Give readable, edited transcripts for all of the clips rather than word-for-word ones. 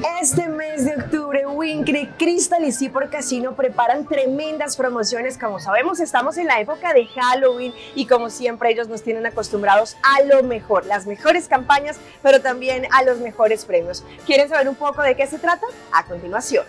Este mes de octubre, Wind Creek, Crystal y Seaport Casino preparan tremendas promociones. Como sabemos, estamos en la época de Halloween y, como siempre, ellos nos tienen acostumbrados a lo mejor, las mejores campañas, pero también a los mejores premios. ¿Quieren saber un poco de qué se trata? A continuación.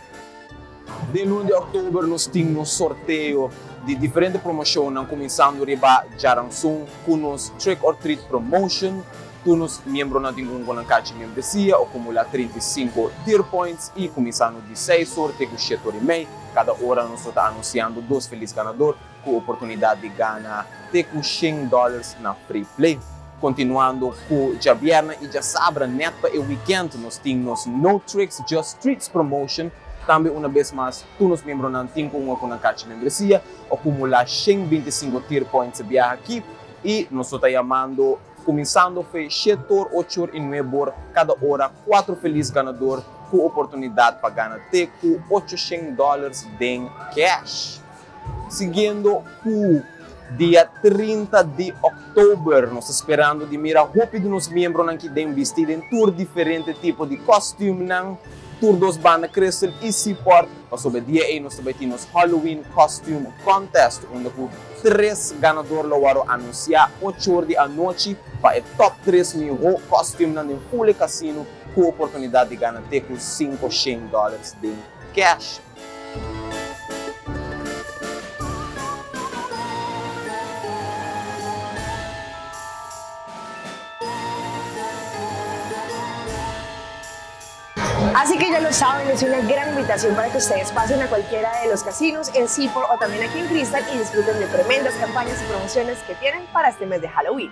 Den luna di òktober nos tin nos sorteo di diferente promoshonnan kuminsando riba djaranson ku nos Trick or Treat Promotion. Tur nos miembronan tin un ku nan kachi membresia o kumulá 35 tier points i kuminsando di seis or te ku shete or i mei kada ora nos lo ta anunsiando dos felis ganador ku oportunidat di gana te ku shen dòlers na Free Play. Kontinuando ku djabièrnè i djasabra nèt pa e wikènt nos tin nos No Tricks Just Treats Promotion. Tambe una bes mas tur nos miembronan tin ku un ku nan kachi membresia o kumulá 125 tier points e biaha aki i nos lo ta yamando kuminsando fe shet'or, och'or i nueb'or kada ora kuatro felis ganador ku oportunidat pa gana te ku 800 dòlers den kèsh. Siguiendo ku dia 30 di òktober, nos ta sperando di mira hopi di nos miembronan ki den bisti den tur diferente tipo di kòstümnan, tur dos banda Crystal i Seaport, pasobra e dia ei nos ta bai tin nos Halloween Costume Contest unda ku tres ganador lo wòrdu anunsiá ocho or di anochi pa e tòp tres mihó kòstümnan den ful e kasino ku oportunidat di gana te ku 500 dòlers den kèsh. Así que ya lo saben, es una gran invitación para que ustedes pasen a cualquiera de los casinos en Seaport o también aquí en Crystal y disfruten de tremendas campañas y promociones que tienen para este mes de Halloween.